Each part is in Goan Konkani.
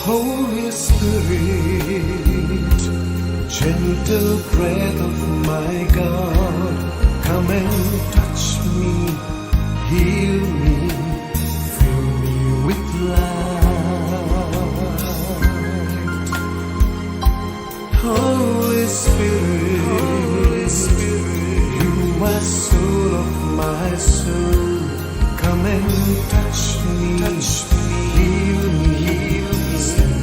Holy Spirit, gentle breath of my God, come and touch me, heal me, fill me with light. Holy Spirit, Holy Spirit, you are soul of my soul. Come and touch me, heal me, set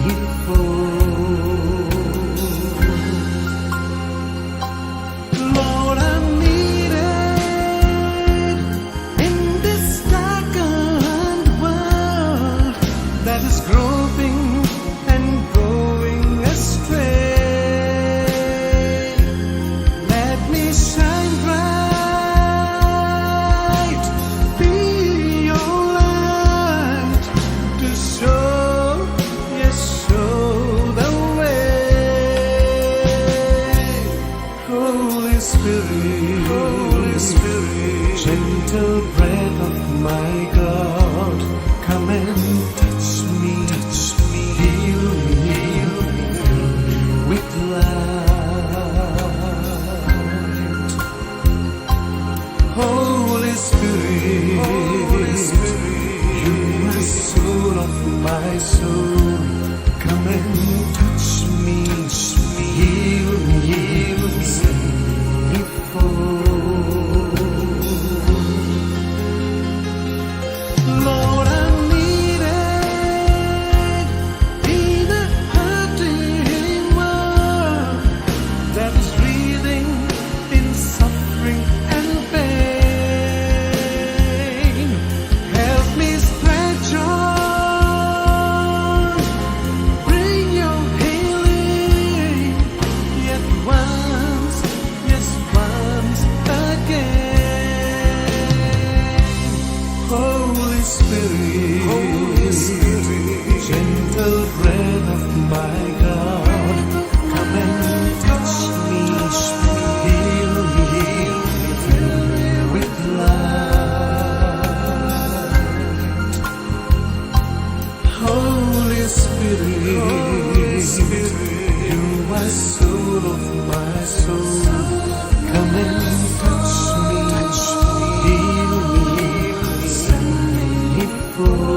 me forth. Lord, I'm needed in this darkened world that is groping and going astray. Let me shine bright, be your light to show, yes, show the way. Holy Spirit, Holy Spirit, gentle breath of my God, come and touch me, heal me, fill me with light. Holy Spirit, Holy Spirit, you are soul of my soul. Come and touch me, heal me, set me forth. Lord, I'm needed in a hurting world that is writhing in suffering and pain. Help me spread joy, bring your healing, yet once, yes, once again. Holy Spirit, Holy Spirit, gentle breath of my God, come and touch me, heal me, fill me with light. Holy Spirit, Holy Spirit, you are soul of my soul. Come and touch me, heal me, set me forth.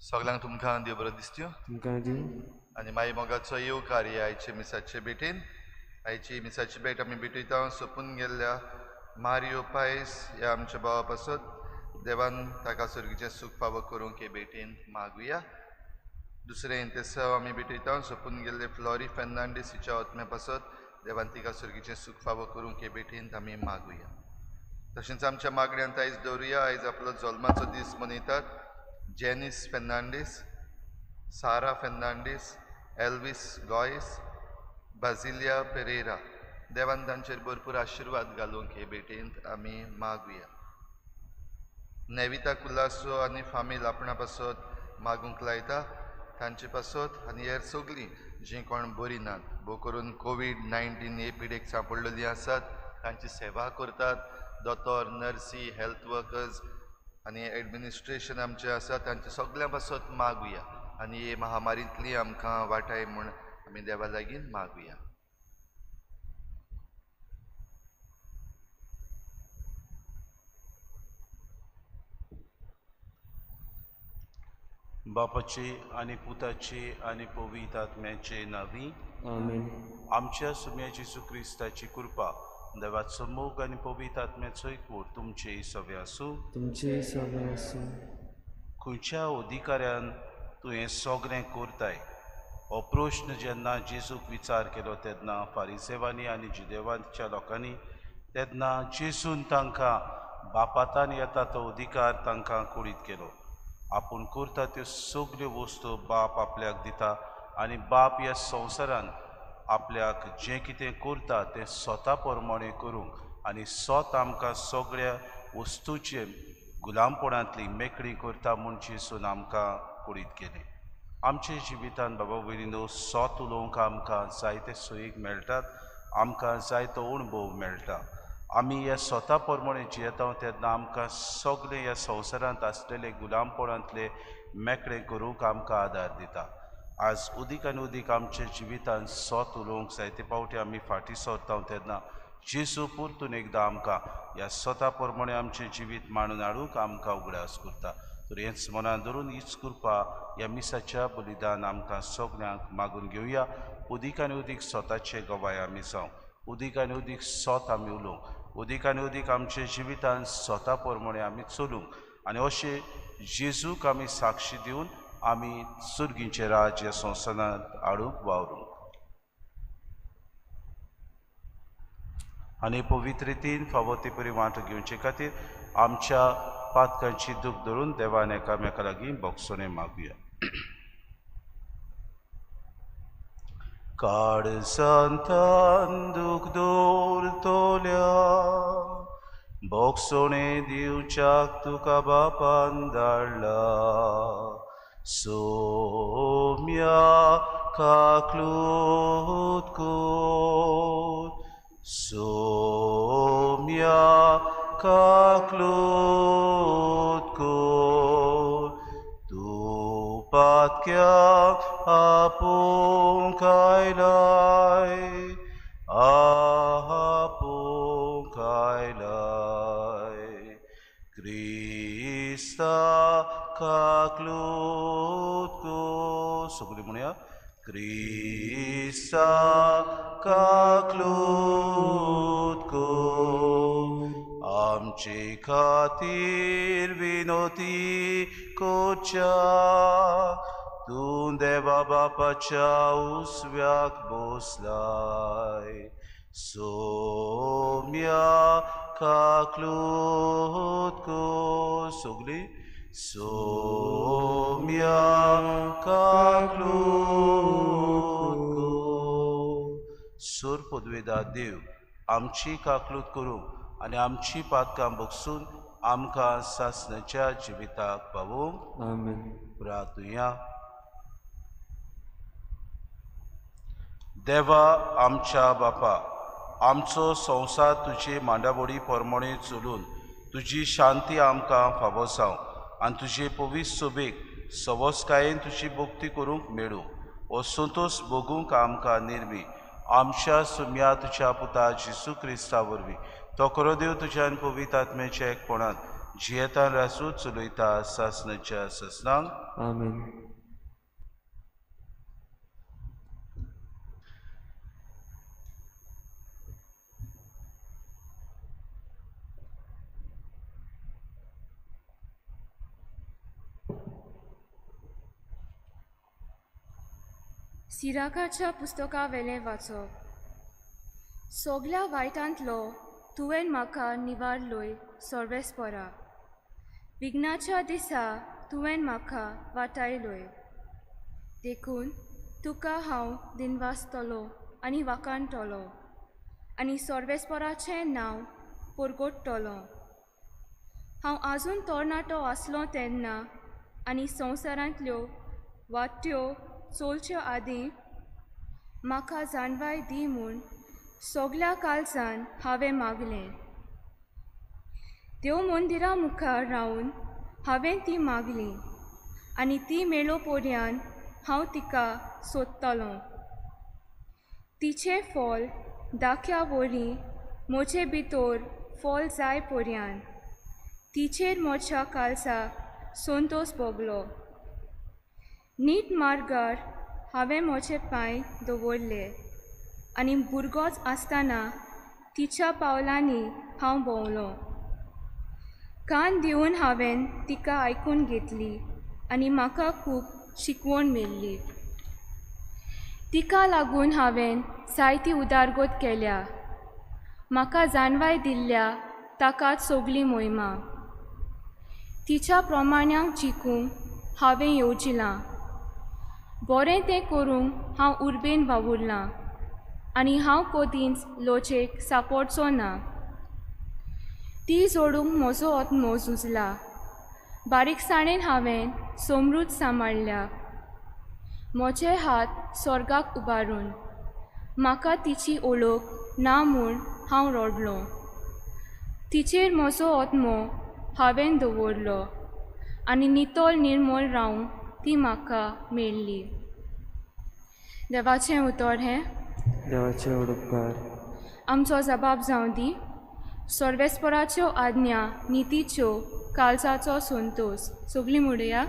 सगळ्यांक तुमकां देव बरो दिसत्यो तुमकां दिवं आनी मागीर मोगाचो येवकार हे आयचे मिसाचे भेटेन. आयची मिसाची भेट आमी भेटयता सोंपून गेल्ल्या मारियो पायस ह्या आमच्या भावा पासत देवान ताका सर्गीचें सूख फावो करूंक हे भेटेन मागुया. दुसरें इंतेसांव आमी भेटयता सोंपून गेल्ले फ्लॉरी फेर्नांडीस हिच्या आत्म्या पासत देवान तिका सर्गीचें सूख फावो करूंक हे भेटेन आमी मागुया. तशेंच आमच्या मागण्यांत आयज दवरुया. आयज आपलो जल्माचो दीस मनयतात जेनीस फेर्नांडीस, सारा फेर्नांडीस, एल्वीस गोयस, बाजिलिया पेरेरा. देवान तांचेर भरपूर आशिर्वाद घालूंक हे भेटेंत आमी मागुया. नेविता कुलासो आनी फामील आपणा पासत मागूंक लायता तांचे पासत आनी हेर सगळीं जीं कोण बरीं नात, भोव करून कोवीड-19 हे पिडेक सांपडलेलीं आसात तांची सेवा करतात दोतोर, नर्सी, हेल्थ वर्कर्स आनी एडमिनिस्ट्रेशन आमचें आसा तांचे सगळ्यां पासत मागुया आनी हे महामारींतली आमकां वाटाय म्हूण आमी देवा लागीं मागुया. बापाचे आनी पुताचे आनी पवित्र आत्म्याचे नांवी आमेन. आमच्या सुम्या जेजू क्रिस्ताची कृपा, देवाचो मोग आनी पवित्र आत्म्याचो एकवट तुमचे सगळे आसूं. तुमचे सगळे आसूं. खंयच्या अधिकाऱ्यान तूं हें सगळें करताय हो प्रश्न जेन्ना जेजूक विचार केलो तेन्ना फारिसेवांनी आनी जुदेवांच्या लोकांनी, तेन्ना जेजून तांकां बापातान येता तो अधिकार तांकां कुडीत केलो. आपूण करता त्यो सगल्यो वस्तू बाप आपल्याक दिता आनी बाप ह्या संवसारान आपल्याक जें कितें करता तें स्वता प्रमाणें करूंक आनी स्वता आमकां सगळ्या वस्तूचे गुलामपणांतली मेकळी करता म्हूण जेजून आमकां कुडीत केलें. आमच्या जिवितान बाबा भयणीनो स्वत उलोवंक आमकां जायते सोयीक मेळटात, आमकां जायतो अणभव मेळटा. आमी ह्या स्वता प्रमाणें जियेता तेन्ना आमकां सगळे ह्या संवसारांत आसलेले गुलामपणांतले मेकळे करूंक आमकां आदार दिता. आज उदीक आनी उदीक आमच्या जिवितान स्वत उलोवंक जायते फावटी आमी फाटीं सरता तेन्ना जेजू परतून एकदां आमकां ह्या स्वता प्रमाणें आमचें जिवीत मांडून हाडूंक आमकां उगडास करता. तर हेंच मनान धरून हीच कृपा ह्या मिसाच्या बलिदान आमकां सगळ्यांक मागून घेवया. उदीक आनी उदीक स्वताचे गवाय आमी जावं, उदीक आनी उदीक स्वत आमी उलोवंक, उदीक आनी उदीक आमच्या जिवितान स्वता प्रमाणें आमी चलूंक आनी अशें जेजूक आमी साक्षी दिवन आमी सुर्गींचें राज्य संवसारांत हाडूंक वावरूंक. आनी पवित्र रितीन फावो ते परी वांटो घेवचे खातीर आमच्या पातकांची दूख धरून देवान एकामेका लागीं भोगसणें मागुया. काळजांतान दूख दवरतल्या भोगसणें दिवच्याक तुका बापान धाडला. सोम्या काकलूत कोर, सोम्या काकलूत कोर, तूं पातक्याक आपोवंक आयलाय, आपोवंक आयलाय. क्रिस्ता काकलूत काकलूत कर. सगळीं म्हणया, क्रिस्ता काकलूत कर. आमचे खातीर विनोती करच्या तूं देवा बापाच्या उजव्याक बसलाय. सोम्या काकलूत कर. सगळीं, सोम्या काकलूत कर. सोर पदवेदा देव आमची काकलूत करूं आनी आमची पातकां बगसून आमकां सासणाच्या जिविताक पावोवंक. आमेन. प्रार्थुया. देवा आमच्या बापा, आमचो संवसार तुजे मांडावळी प्रमाणे चलून तुजी शांती आमकां फावो जावं आनी तुजे पवित्र सोबेक सवसकायेन तुजी भक्ती करूंक मेळूं. हो संतोश भोगूंक आमकां निर्मी आमच्या सुम्या तुज्या पुता जेजू क्रिस्ता वरवीं. तो खरो देव तुज्यान पवित्र आत्म्याच्या एकपणान जियेतान रासू चलयता सासणाच्या ससनांक. आमेन. सिराकाच्या पुस्तका वेलें वाचप. सोगल्या वायटांतलो तुवें म्हाका निवारलोय सर्वेस्परा, विघ्नाच्या दिसा तुवें म्हाका वाटायलोय. देखून तुका हांव दिनवासतलो आनी वाखाणटलो आनी सर्वेस्पराचें नांव परगटतलो. हांव आजून तरणाटो आसलो तेन्ना आनी संवसारांतल्यो वाट्यो चोलच्यो आदीं म्हाका जाणवाय दी म्हूण सगल्या काळजान हांवें मागलें. देव मंदिरा मुखार रावन हांवें ती मागली आनी ती मेळो पर्यान हांव तिका सोदतलों. तिचें फॉल दाख्या वरी म्हजे भितर फॉल जाय पर्यान तिचेर म्हज्या काळजाक संतोश भोगलो. नीट मार्गार हांवें म्हजे पांय दवरले आनी भुरगोच आसतना तिच्या पावलांनी हांव भोंवलो. कान दिवन हांवें तिका आयकून घेतली आनी म्हाका खूब शिकवण मेळ्ळी. तिका लागून हांवें जायती उदारगत केल्या. म्हाका जाणवाय दिल्ल्या ताकाच सगली मोहिमा. तिच्या प्रमाण्यांक जिखूंक हांवें येवजिलां. बरें तें करूंक हांव उर्बेन वावुरलां आनी हांव कदींच लोचेक सापडचो ना. ती जोडूंक म्हजो आत्मो झुजला. बारीकसाणेन हांवें समृद्ध सांबाळ्ळ्या. म्हजे हात स्वर्गाक उबारून म्हाका तिची ओळख ना म्हूण हांव रडलो. तिचेर म्हजो आत्मो हांवें दवरलो आनी नितळ निर्मळ रावंक ती म्हाका मेळ्ळी. देवाचें उतर हें. देवाचे उपकार. आमचो जबाब जावं दी. सर्वेस्पराच्यो आज्ञा नितीच्यो काळजाचो संतोश. सगळीं म्हणुया,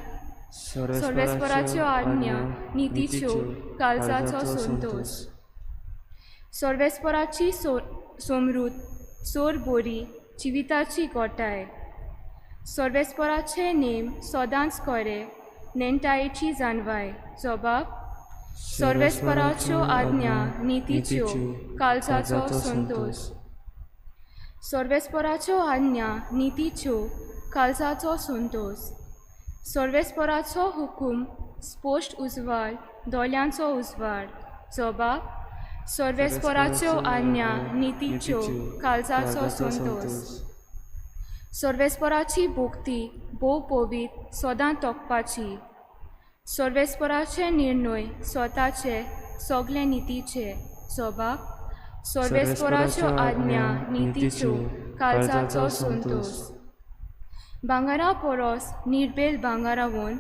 सर्वेस्पराच्यो आज्ञा नितीच्यो काळजाचो संतोश. सर्वेस्पराची समृद्ध सोर बोरी जिविताची गोठाय. सर्वेस्पराचे नेम सदांच खरे नेणटायेची जाणवाय. जबाब, सर्वेस्पराच्यो आज्ञा नितीच्यो काळजाचो संतोश. सर्वेस्पराच्यो आज्ञा नितीच्यो काळजाचो संतोश. सर्वेस्पराचो हुकूम स्पश्ट उजवाड दोळ्यांचो उजवाड. जबाब, सर्वेस्पराच्यो आज्ञा नितीच्यो काळजाचो संतोश. सर्वेस्पराची भक्ती भोव पवित्र सदां तोखपाची. सर्वेस्पराचे निर्णय स्वताचे सगळे नितीचे. जबाब, सर्वेस्पराच्यो आज्ञा नितीच्यो काळजाचो संतोश. भांगरा पोरोस निर्बेल भांगरावून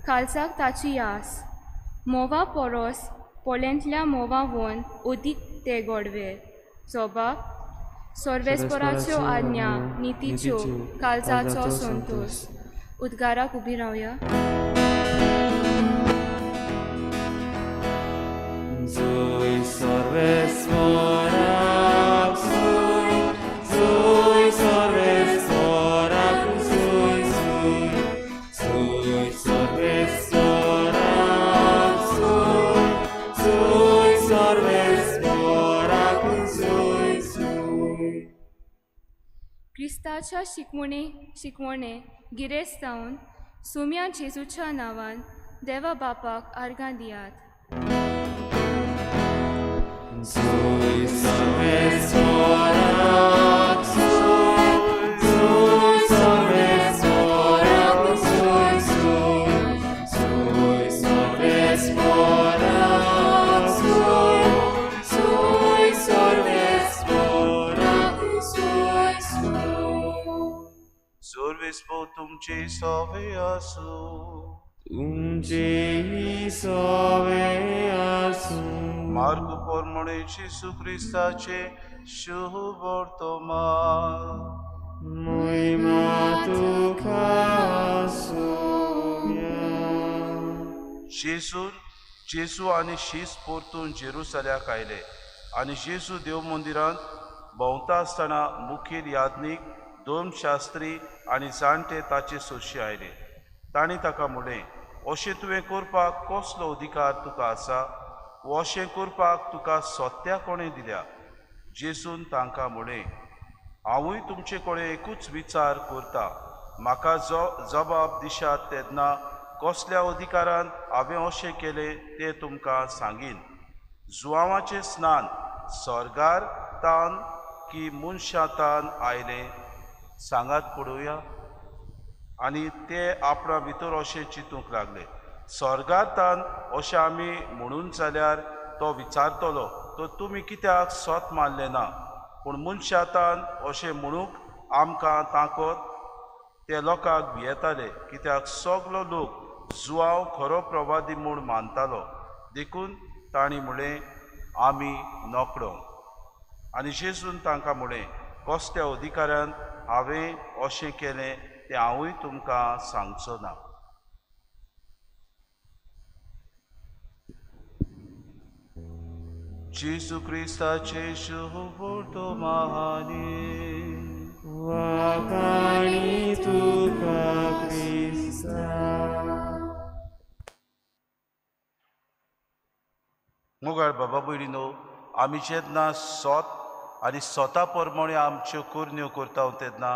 काळजाक ताची आस. म्होंवा पोरोस पोळ्यांतल्या म्होंवावून अदीक ते गोडवे. जबाब, सर्वेस्पराच्यो आज्ञा नितीच्यो काळजाचो संतोश. उद्गाराक उबी रावया. ताच्या शिकवणे शिकवणे गिरेस्त जावन सुम्या जेजूच्या नांवान देवा बापाक आर्गां दियात. सर्वेस्पोर तुमचे सवे आसूं. तुमचेही सवे आसूं. मार्कू पोरमणे जेजू क्रिस्ताचे शुभ वर्तमान. मोहिमा तुका आसूया. जेजू आनी शीस परतून जेरुसल्याक आयले आनी जेजू देव मंदिरांत भोंवता आसतना मुखेल याज्ञीक, धर्मशास्त्री आनी जाणटे ताचे सोशी आयले. तांणी ताका म्हणलें, अशें तुवें करपाक कसलो अधिकार तुका आसा? वो अशें करपाक तुका सत्या कोणें दिल्या? जेजून तांकां म्हणलें, हांवूय तुमचे कडेन एकूच विचार करता. म्हाका जबाब दिशात तेन्ना कसल्या अधिकारान हांवें अशें केलें तें तुमकां सांगीन. जुवांवाचें स्नान स्वर्गार तान की मनशां तान आयलें सांगात पळोवया. आनी ते आपणा भितर अशें चिंतूंक लागले, स्वर्गार तान अशें आमी म्हणून जाल्यार तो विचारतलो, तर तुमी कित्याक सत मानलें ना? पूण मनशां तान अशें म्हणूंक आमकां ताकद. ते लोकांक भियेताले, कित्याक सगलो लोक जुवांव खरो प्रवादी म्हूण मानतालो. देखून तांणी म्हणलें, आमी नकळो. आनी जेजून तांकां म्हणलें, कसल्या अधिकारान हांवें अशें केलें तें हांवूय तुमकां सांगचो ना. जेजू क्रिस्ताचे शुभ वर्तमानी. वाखाणी तुका क्रिस्ता. मोगाळ बाबा भयणीनो, आमी जेन्ना सोत आनी स्वता प्रमाणे आमच्यो करण्यो करता तेन्ना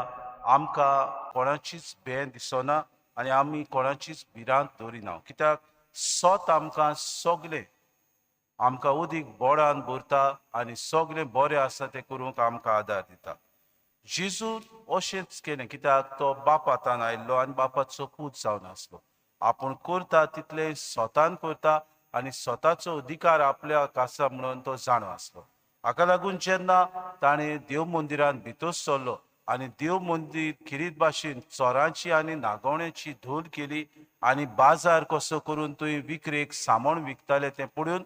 आमकां कोणाचीच भें दिसना आनी आमी कोणाचीच भिरांत दवरिना. कित्याक सोत आमकां सगलें आमकां उदीक बोडान भरता आनी सगलें बरें आसा तें करूंक आमकां आदार दिता. जेजू अशेंच केलें, कित्याक तो बापातान आयिल्लो आनी बापाचो पूत जावन आसलो. आपूण करता तितलें स्वतान करता आनी स्वताचो अधिकार आपल्याक आसा म्हणून तो जाणो आसलो. हाका लागून जेन्ना ताणें देव मंदिरांत भितर सरलो आनी देव मंदीर खेरीत भाशेन चोरांची आनी नागवण्याची धूल केली आनी बाजार कसो करून थंय विक्रेक सामान विकताले तें पळोवन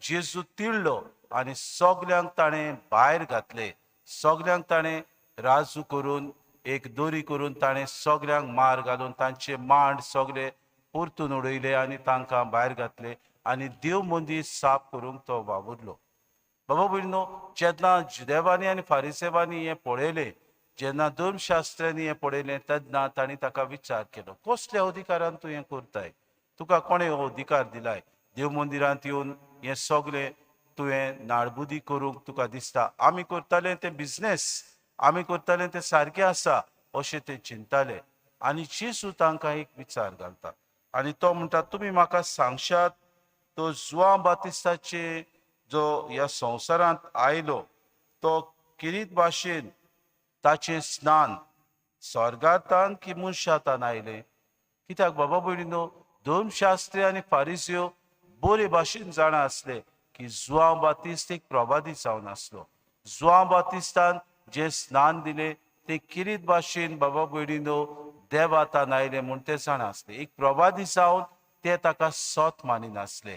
जेजू तिळ्ळो आनी सगल्यांक ताणें भायर घातले. सगल्यांक ताणें राजू करून एक दोरी करून ताणें सगल्यांक मार घालून तांचे मांड सगळे परतून उडयले आनी तांकां भायर घातले आनी देव मंदीर साफ करूंक तो वावुरलो. बाबा भयणीनो, जेन्ना जुदेवांनी आनी फारिसेवांनी हें पळयलें, जेन्ना धर्मशास्त्र्यांनी हें पळयलें, तेन्ना तांणी ताका विचार केलो, कसल्या अधिकारान तूं हें करताय? तुका कोणें हो अधिकार दिलाय? देव मंदिरांत येवन हें सगळें तुवें नाडबुदी करूंक तुका दिसता? आमी करताले तें बिजनेस, आमी करताले तें सारकें आसा अशें ते चिंताले. आनी जेजू तांकां एक विचार घालता आनी तो म्हणटा, तुमी म्हाका सांगशात तो जुवांव बातिस्ताचे जो ह्या संवसारांत आयलो तो किरीत भाशेन ताचें स्नान स्वर्गांतान की मनशांतान आयलें? कित्याक बाबा भयणीनो, धर्मशास्त्री आनी फारिसियो बरे भाशेन जाणा आसले की जुवांव बातिस्त एक प्रवादी जावन आसलो. जुवांव बातिस्तान जें स्नान दिलें तें किरीत भाशेन बाबा भयणीनो देवातान आयलें म्हूण ते जाणा आसले. एक प्रवादी जावन ते ताका सत मानिनासले.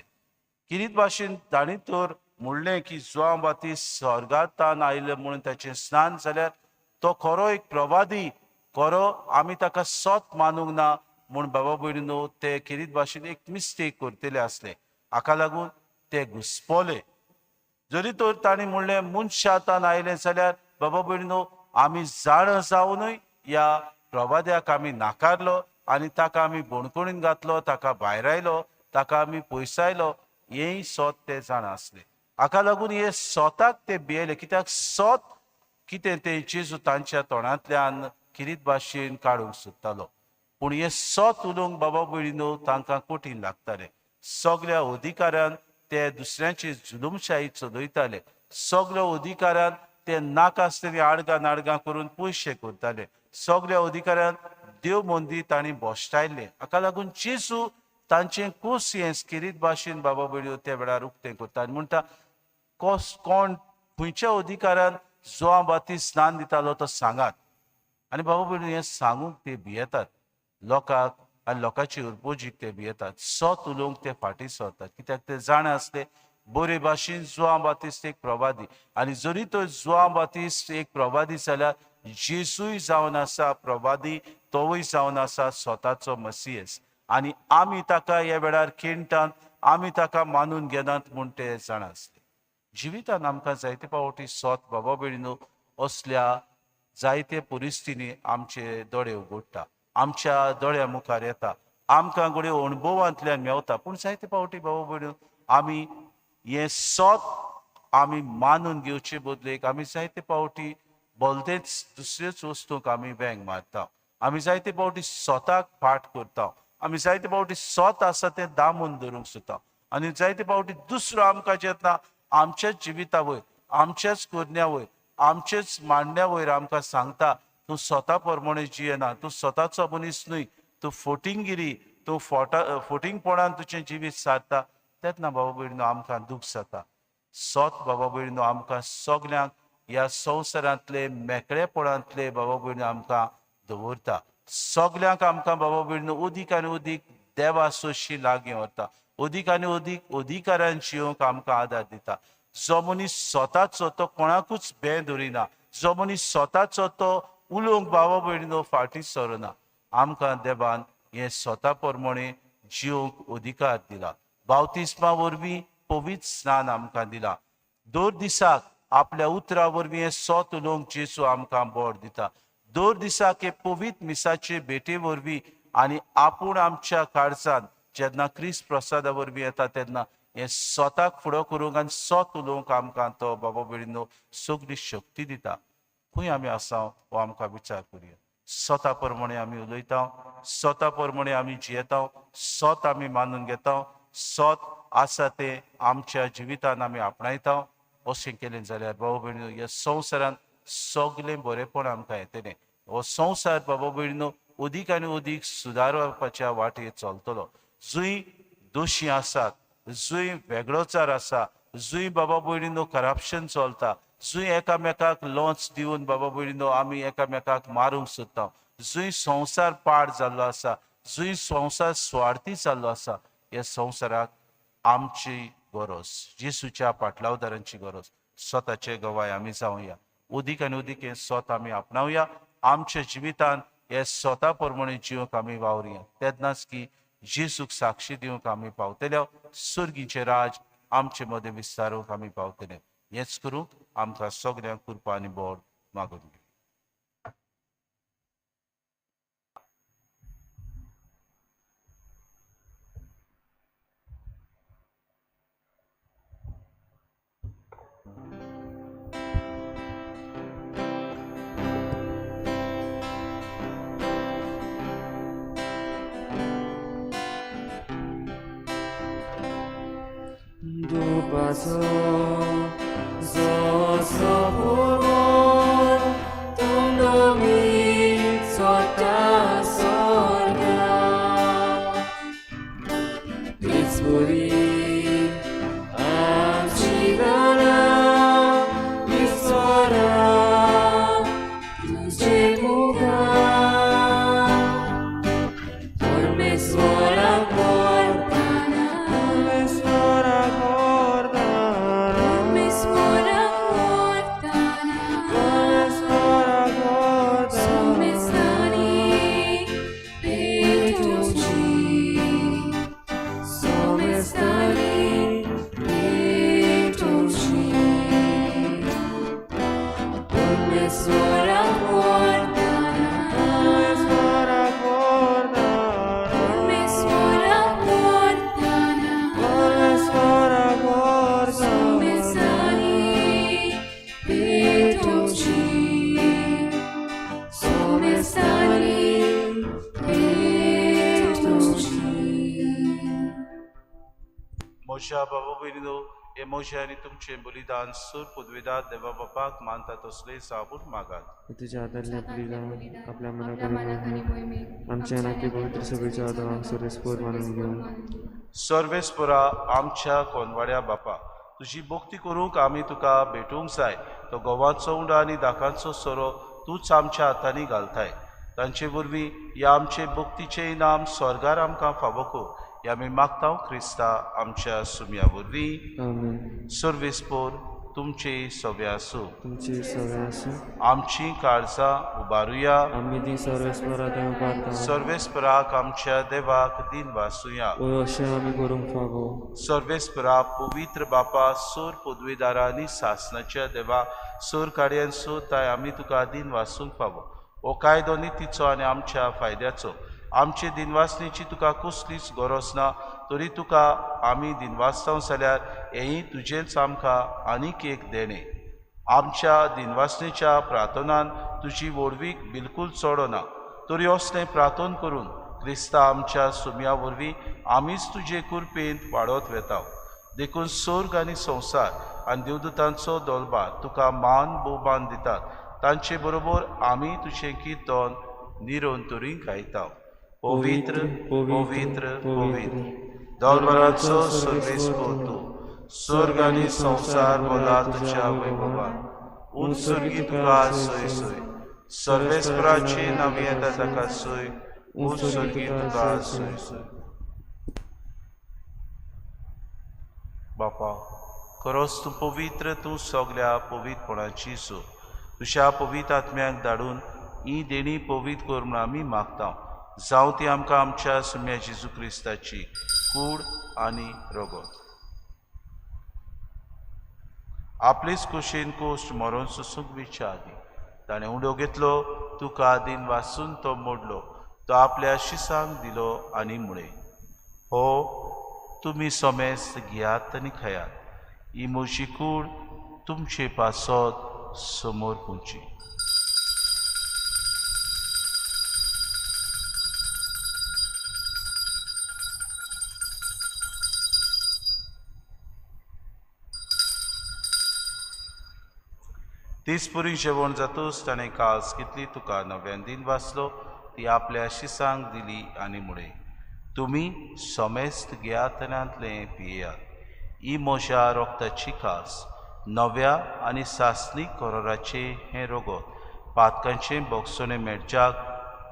किरीत भाशेन तांणी तर म्हणलें की जुवांव बातिस्त स्वर्गांतान आयलें म्हणून ताचें स्नान जाल्यार तो खरो एक प्रवादी, खरो आमी ताका सत मानूंक ना म्हूण बाबा भयणीनो ते खेरीत भाशेन एक मिस्टेक करतले आसले. हाका लागून ते घुसपोले. जरी तर तांणी म्हणलें मनशांतान आयलें जाल्यार बाबा भयणीनो आमी जाणा जावनूय ह्या प्रवाद्याक आमी नाकारलो आनी ताका आमी बणकणीन घातलो, ताका भायरायलो, ताका आमी पयसायलो, हेंय सत ते जाणा आसले. हाका लागून हे सोताक ते भियेले, कित्याक सत कितें तें जेजू तांच्या तोंडांतल्यान किरीत भाशेन काडूंक सोदतालो. पूण हें सत उलोवंक बाबा भयणीनो तांकां कठीण लागतालें. सगळ्या अधिकारान ते दुसऱ्यांची जुलूमशाही चलयताले. सगळ्या अधिकारान ते नाका आसतली आडगां नाडगां करून पयशे करताले. सगळ्या अधिकारान देव मंदीर तांणी भश्टायल्लें. हाका लागून जेजू तांचें कोस हें स्किरीत भाशेन बाबा भयणीनो त्या वेळार उक्तें करता आनी म्हणटा कोस कोण खंयच्या अधिकारान जुआंव बाप्तीस्त स्नान दितालो तो सांगात. आनी बाबा भयणीनो हें सांगूंक ते भियेतात लोकांक आनी लोकांची उर्बोजीक ते भियेतात. सत उलोवंक ते फाटीं सरतात कित्याक ते जाणा आसले बरे भाशेन जुआंव बाप्तीस्त एक प्रवादी आनी जरी तो जुआंव बाप्तीस्त एक प्रवादी जाल्यार जेजूय जावन आसा प्रवादी, तोवूय जावन आसा स्वताचो मसियस आनी आमी ताका ह्या वेळार खेणटात, आमी ताका मानून घेनात म्हूण ते जाणा आसले. जिवितान आमकां जायते फावटी सत बाबा भयणीनो असल्या जायते परिस्थितींनी आमचे दोळे उगडटा, आमच्या दोळ्या मुखार येता, आमकां घडये अणभवांतल्यान मेवता. पूण जायते फावटी बाबा भयणीनो आमी हें सत आमी मानून घेवचे बदलेक आमी जायते फावटी भलतेच दुसऱ्योच वस्तूंक आमी वेंग मारता, आमी जायते फावटी स्वताक फाट करता, आमी जायते फावटी सत आसा तें दामून धरूंक सोदता आनी जायते फावटी दुसरो आमकां जेन्ना आमच्याच जिविता वयर, आमच्याच करण्या वयर, आमचेच मांडण्या वयर आमकां सांगता तूं स्वता प्रमाणे जियेना, तूं स्वताचो मनीस न्हय, तूं फोटिंगिरी, तूं फोटिंगपणान तुजें जिवीत सारता. तेन्ना बाबा भयणीनो आमकां दूख जाता. सत बाबा भयणीनो आमकां सगल्यांक ह्या संवसारांतले मेकळेपणांतले बाबा भयणीनो आमकां दवरता. सगल्यांक आमकां बाबा भयणीनो अदीक आनी अदीक देवा सोशी लागीं व्हरता, अदीक आनी अदीक अधिकारान जियोंक आमकां आदार दिता. जो मनीस स्वताचो तो कोणाकूच बें धरिना, जो मनीस स्वताचो तो उलोवंक बाबा भयणीनो फाटीं सरना. आमकां देवान हें स्वता प्रमाणे जियोंक अधिकार दिला. बावतिस्मा वरवीं पवित्र स्नान आमकां दिला. दर दिसाक आपल्या उतरा वरवीं हें सत उलोवंक जेजू आमकां बोर दिता. दर दिसाक हे पवित्र मिसाचे भेटे वरवीं आनी आपूण आमच्या काळजान जेन्ना क्रिस्त प्रसादा वरवीं येता तेन्ना हें स्वताक फुडो करूंक आनी सत उलोवंक आमकां तो बाबा भयणीनो सगली शक्ती दिता. खंय आमी आसा हो आमकां विचार करुया. स्वता प्रमाणे आमी उलयता, स्वता प्रमाणे आमी जियेता, सत आमी मानून घेता, सत आसा तें आमच्या जिवितान आमी आपणायता. अशें केलें जाल्यार बाबा भयणीनो ह्या संवसारांत सगलें बरेंपण आमकां येतलें. हो संवसार बाबा भयणीनो अदीक आनी अदीक सुदारपाच्या वाटेर चलतलो. जंय दोशी आसात, जंय वेगळोचार आसा, जंय बाबा भयणीनो करप्शन चलता, जंय एकामेकाक लोंच दिवन बाबा भयणीनो आमी एकामेकाक मारूंक सोदता, जंय संवसार पाड जाल्लो आसा, जंय संवसार स्वार्थी जाल्लो आसा, ह्या संवसाराक आमची गरज, जेजूच्या पाटलावदारांची गरज. स्वताचे गवाय आमी जावया. अदीक आनी अदीक हें स्वत आमी आपणावया. आमच्या जिवितान हे स्वता प्रमाणे जिवंक आमी वावरुया. तेन्नाच की जेजूक साक्षी दिवंक आमी पावतले, सुर्गीचें राज आमचे मदें विस्तारूंक आमी पावतले. हेंच करूंक आमकां सगल्यांक कृपा आनी बोड मागून घेवया. Dupaso zoso purmon tundomi sota sorga Pittsburgh amchigana isora tujemuga परमेश्वरा करताना परमेश्वरा परमेश्वरा म्हज्या बाबा भयणीनो, हे म्हजें आनी तुमचें बलिदान सूर पुदवेदार देवा बापाक मानता तसलें जावून मागात. तुज्या हातांतलें बलिदान आपल्या मनाक आनी मोहिमेक, आमच्या आनी पवित्र सभेच्या आदारान सर्वेस्पोर मानून घेवन. सर्वेस्पोरा आमच्या कोनवाड्या बापा, तुजी भक्ती करूंक आमी तुका भेटूंक जाय. तो गोवाचो उंडो आनी दाकांचो सोरो तूंच आमच्या हातांनी घालताय. तांचे वरवीं ह्या आमचे भक्तीचें इनाम स्वर्गार आमकां फावो कर, ह्या आमी मागता क्रिस्ता आमच्या सुम्या वरवीं. आमेन. सर्वेस्पोर तुमचे सवे आसूं. तुमची सवे आसूं. आमची काळजां उबारुया. आमी ती सर्वेस्परा देव उबारता. सर्वेस्पराक आमच्या देवाक दिन वासुया. वय अशें आमी करूंक फावो. सर्वेस्परा पवित्र बापा, सोर पदवेदारा आनी सासनाच्या देवा, सोर काडयान सो ताय आमी तुका दिन वासूंक फावो. हो कायदो नितीचो आनी आमच्या फायद्याचो. आमचे दिनवासणेची तुका कसलीच गरज ना, तरी तुका आमी दिनवासता जाल्यार हेंय तुजेंच आमकां आनीक एक देणें. आमच्या दिनवासणेच्या प्रार्थनान तुजी व्हडवीक बिलकूल चडना, तरी असलें प्रार्थन करून क्रिस्ता आमच्या सुम्या वरवीं आमीच तुजे कृपेंत वाडत वेता. देखून स्वर्ग आनी संवसार आनी देवदूतांचो दोलबार तुका मान भोवमान दितात. तांचे बरोबर आमी तुजें किर्तन निरंतरी गायता. पवित्र पवित्र पवित्र दोलबाराचो सर्वेस्पोर तूं, स्वर्ग आनी संवसार बोला तुज्या वैभवान. उंच स्वर्गी तुका सोय सोय, सर्वेस्पराची नांव येता ताका सोय, उंच स्वर्गी तुका सोय सोय. बापा, खरोच तूं पवित्र, तूं सगल्या पवित्रपणाची सो. तुज्या पवित्र आत्म्याक धाडून ही देणी पवित्र कर म्हूण आमी मागता. जावं ती आमकां आमच्या सुम्या जेजू क्रिस्ताची कूड आनी रगत. आपलेच कुशीन कोश्ट मरोन सोसूंक विच्या आदी ताणें उडो घेतलो, तुका दिन वासून तो मोडलो, तो आपल्या शिसांक दिलो आनी म्हळें, हो तुमी समेस्त घेयात आनी खायात, ही म्हजी कूड तुमचे पासत समोर पुंची. तीस पुरी जेवण जातूच ताणें कास घेतली, तुका नव्यान दिन वाचलो, ती आपल्या शिसांक दिली आनी म्हळें, तुमी समेस्त घेयात आनी पियेयात, ही म्हज्या रोगताची कास, नव्या आनी सासणीक कराराचें हें रगत, पातकांचें बोगसणें मेळच्याक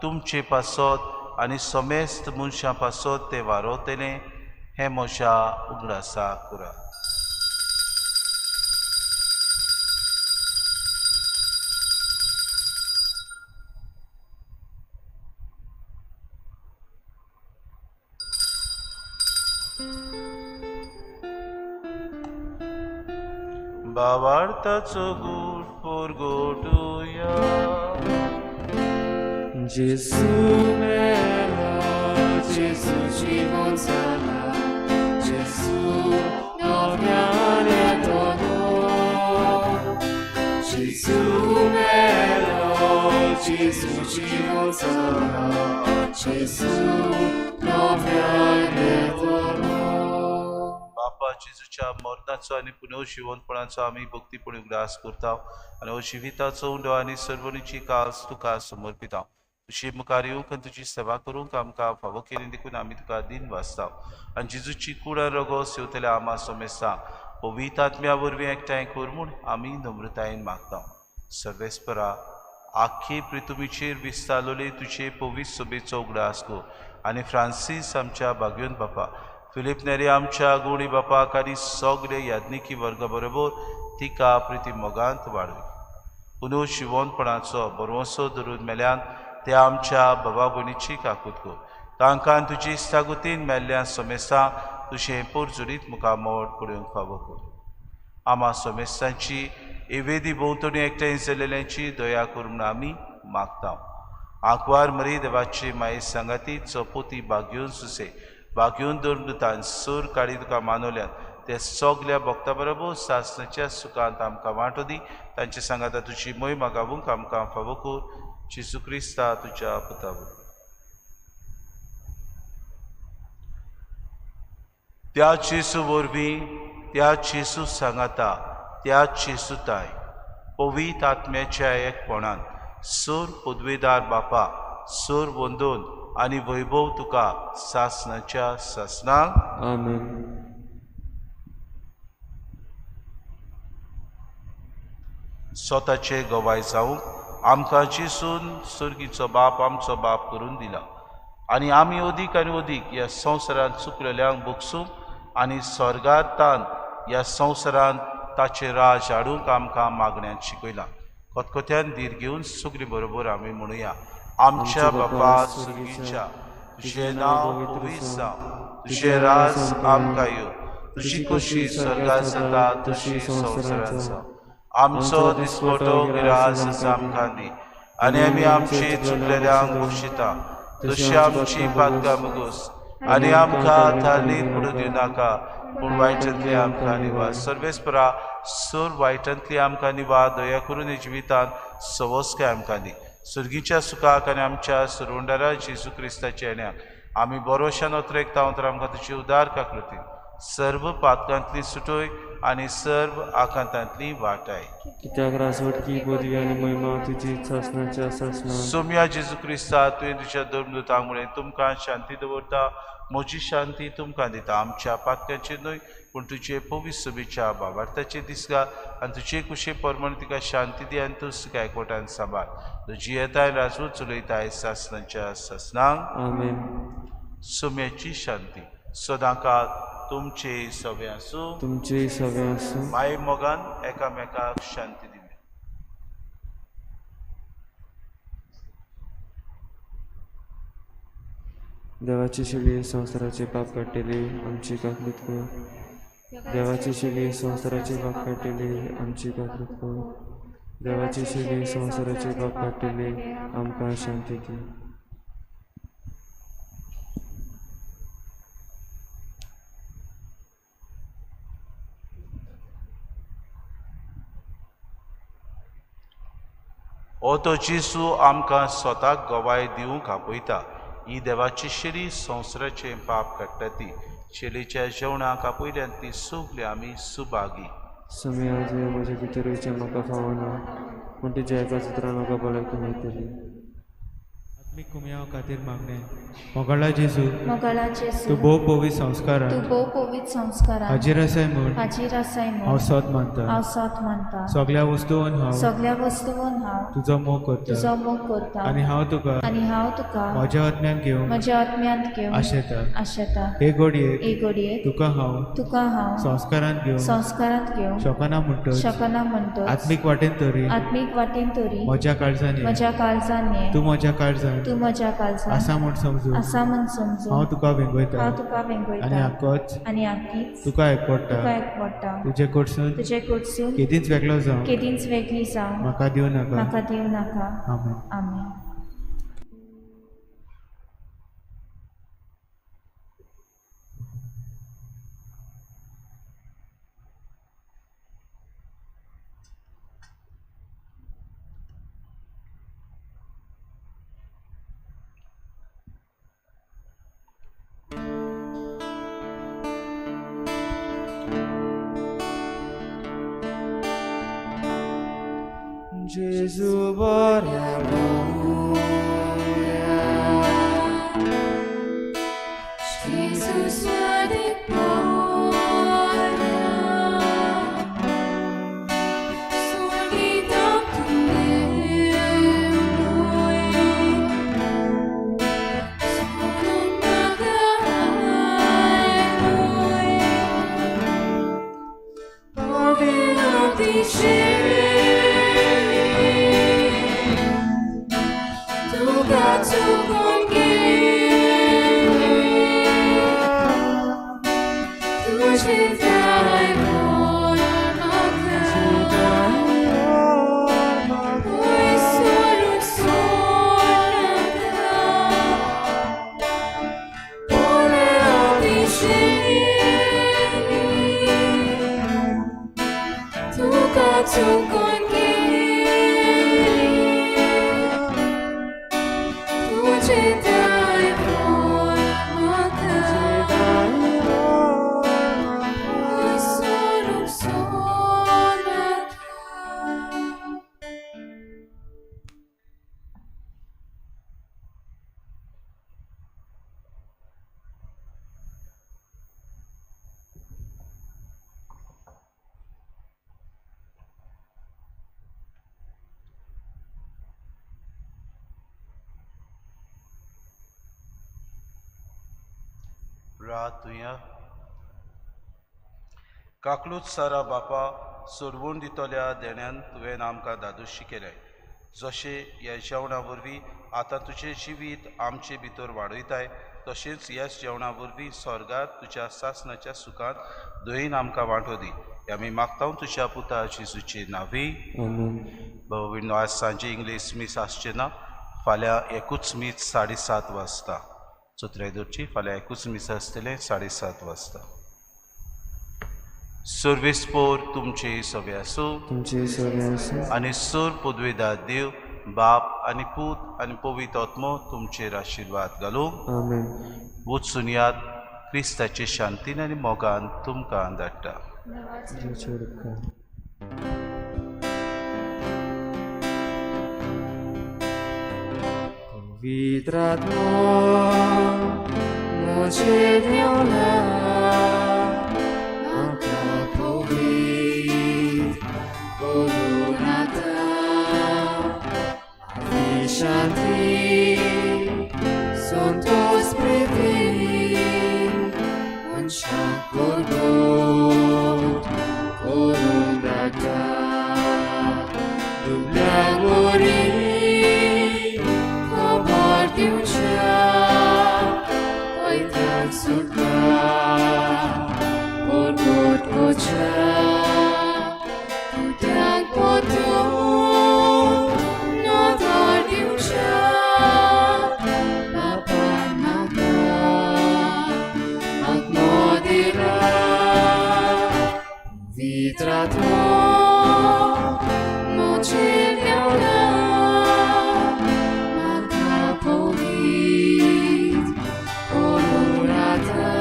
तुमचे पासत आनी समेस्त मनशां पासत तें वारोवतलें, हें म्हज्या उगडासा करात. भावार्थाचो गूट परगटुया. जेजू मेला, जेजू जिवन जाला, जेजू नव्यान येतलो. जेजू मेला, जेजू जिवन जाला, जेजू नव्यान येतलो. बापा, जेजूच्या मरणाचो आनी पुनर्जिवनपणाचो आमी भक्तीपणी उगडास करता आनी हो जिविताचो उंडो आनी सर्वणीची कास तुका समर्पिता. तुजी मुखार येवंक आनी तुजी सेवा करूंक आमकां फावो केली देखून आमी तुका दिन वाचता. आनी जेजूची कूड आनी रगत सेवतल्या आमा समेस्तां पवित्र आत्म्या वरवीं एकठांय कर म्हूण आमी नम्रतायेन मागता. सर्वेस्परा, आख्खी पृथ्वीचेर विस्तारलेले तुजे पवित्र सभेचो उगडास कर आनी फ्रांसीस आमच्या बागयोन बापा, फिलीप नेरी आमच्या गुणी बापाक आनी सगळे याज्ञिकी वर्गा बरोबर तिका प्रिती मोगांत वाडय. पुनू शिवोनपणाचो बरवसो धरून मेल्यान त्या आमच्या बाबा भयणीची काकूत कर. तांकां तुजी इस्तागुतीन मेल्ल्या समेस्तां तुजें पोरजुरीत मुखामळ पळोवंक फावो कर. आमा समेस्तांची एवेदी भोंवतणी एकठांय जाल्ल्यांची दया कर म्हूण आमी मागता. आंकवार मरी देवाची माये सांगाती चपोती बागयोन सुसे बागयोन दोन सूर काडी तुका मानवल्यान ते सगल्या भक्ता बरोबर सासणाच्या सुखांत आमकां वांटो दी. तांचे सांगाता तुजी मोहिमा गावूंक आमकां फावो कर. जेजू क्रिस्ता तुज्या पुता वरवीं. त्या जेजू वरवीं, त्या जेजू सांगाता, त्या जेजू ताय पवित्र आत्म्याच्या एकपणान सूर पदवेदार बापा, सूर वंदून आनी वैभव तुका सासणाच्या सासणाक. आमेन. स्वताचे गवाय जावंक आमकां जेजून सर्गीचो बाप आमचो बाप करून दिला आनी आमी अदीक आनी अदीक ह्या संवसारांत चुकलेल्यांक भोगसूंक आनी स्वर्गांतान ह्या संवसारांत ताचें राज हाडूंक आमकां मागण्यांत शिकयलां. खतखत्यान धीर घेवन सगळीं बरोबर आमी म्हणुया. आमच्या बापा सर्गीच्या, तुजें नांव पवित्र जावं, तुजें राज आमकां येवं, तुजी खोशी स्वर्गांत जाता तशी संवसारांत जावं. आमचो दिसपटो गिरास आमकां दी आनी आमी आमची चुकलेल्यांक बक्षिता तशी आमची पातकां मुगोस आनी आमकां थालीत पडूं दिवं नाका, पूण वायटांतली आमकां निवार. सर्वेस्परा सोर वायटांतली आमकां निवार, दया करून जिवितांत सवस्काय आमकां दी. सुर्गीच्या सुखाक आनी आमच्या सुरवंडारा जेजू क्रिस्ताच्या येण्याक आमी बरोशान अत्रेकता तर आमकां तुजी उदार काकृती सर्व पातकांतली सुटोय आनी सर्व आकांतांतली वाटाय. कित्याक राजवटकी पदवी आनी महिमा तुजी सासणाच्या सासणाक. सोम्या जेजू क्रिस्ता, तुवें तुज्या धर्मदूतांक म्हळें, तुमकां शांती दवरता, म्हजी शांती तुमकां दिता. आमच्या पातकांचेर न्हय पूण तुजे पवित्र सभेच्या बाबार्थाचेर दिसगा आनी तुजे कुशे प्रमाण तिका शांती दी आनी तूं तिका एकवटान सांबाळ. तुजी येताय राजवट चलयताय सासणाच्या सासणाक. आमेन. सोम्याची शांती सदांकाळ तुमचे सगळे आसूं, तुमचे सगळे आसूं. माय मोगान एकामेकाक शांती दिवया. देवाची शिली संवसाराचे पाप काडटली आमची काकलूत कर. देवाची शिली संवसाराचे पाप काडटली आमची काकलूत कर. देवाची शिली संवसाराचे पाप काडटली आमकां शांती दी. हो तो जेजू आमकां स्वताक गवाय दिवंक आपयता. ही देवाची शेली संवसाराचें पाप काडटा ती शेलीच्या जेवणाक आपयल्यान ती सगळी आमी सुभागी. समय तुवें म्हजे भितर वयचें म्हाका फावना, पूण तुज्या एका चित्रान म्हाका भलायकी मेळटली. आत्मीक कुमयाव खातीर मागणें. मोगाळा जेजू, मोगाळा जेजू, तूं भोव पवित्र संस्कारान, तूं भोव पवित्र संस्कारान हाजीर आसाय म्हूण, हाजीर आसाय म्हूण हांव सत मानता, हांव सत मानता. सगळ्या वस्तून हांव, सगळ्या वस्तून हांव तुजो मोग करता, तुजो मोग करता आनी हांव तुका, आनी हांव तुका म्हज्या आत्म्यान घेवंक, म्हज्या आत्म्यांत घेवंक आशेता, आशेता. हे घडयेक, हे घडयेक तुका हांव, तुका हांव संस्कारांत घेवंक, संस्कारांत घेवंक शकना म्हणटच, शकना म्हणटच आत्मीक वाटेन तरी, आत्मीक वाटेन तरी म्हज्या काळजान ये, म्हज्या काळजान ये, तूं म्हज्या काळजान, तूं म्हज्या काळजान आसा म्हूण समजून, आसा म्हूण समजून हांव तुका वेंगयता, हांव तुका वेंगयता आनी आकोच आनी आकीच तुका एकवटा, तुका एकवटा. तुजे कडसून, तुजे कडसून केदींच वेगळो जावं, केदींच वेगळी जावं म्हाका दिवं नाका, म्हाका दिवं नाका. आमेन. आमेन. Gesù vorrei. Jesus vorrei. रातुया काकलूत सारा बापा सोडवून दितल्या देण्यान तुवें आमकां धादोशी केलें जशें ह्या जेवणा वरवीं आतां तुजें जिवीत आमचे भितर वाडयताय तशेंच ह्याच जेवणा वरवीं स्वर्गार तुज्या सासणाच्या सुखांत दयेन आमकां वांटो दी. हें आमी मागता तुज्या पुता जेजूचे नांवी. आमेन. बाबा भयणीनो, आज सांजे इंग्लीश मीस आसचें ना. फाल्यां एकूच मीस 7:30 वाजता चतुराय दवरची. फाल्यां एकूच मीस आसतलें 7:30 वाजता. सर्वेस्पोर तुमचे सगळे आसूं. तुमचे सगळे आसूं. आनी सोर पदवेदार देव बाप आनी पूत आनी पवित्र आत्मो तुमचेर आशिर्वाद घालूं. आमेन. वचून याद क्रिस्ताचे शांतीन आनी मोगान तुमकां धाडटा. देवाचेर उपकार. पवित्र आत्मो म्हजेर देंवला, म्हाका पवित्र करून आतां आपली शांती संतोष प्रिती मनशाक करगट करून धाडटा. दुबळ्यांक बरी खबर दिवच्या, कैद्यांक सुटका परगट करच्या, तुट्यांक परतून नदर दिवच्या, बापान म्हाका आत्मो दिला. पवित्र आत्मो म्हजेर देंवला, म्हाका पवित्र करून आतां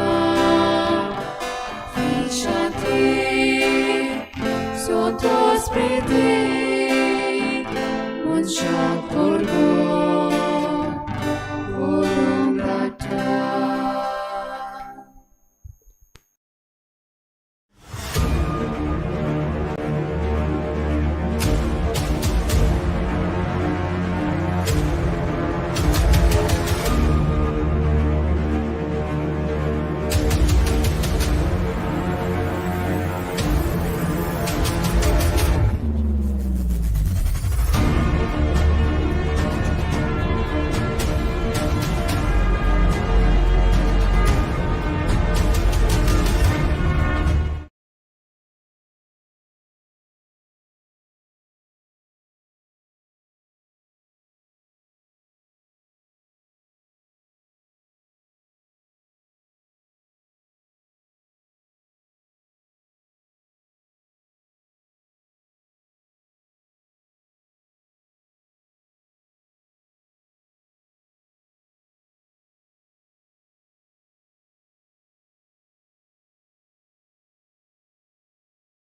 आपली शांती संतोष प्रिती मनशाक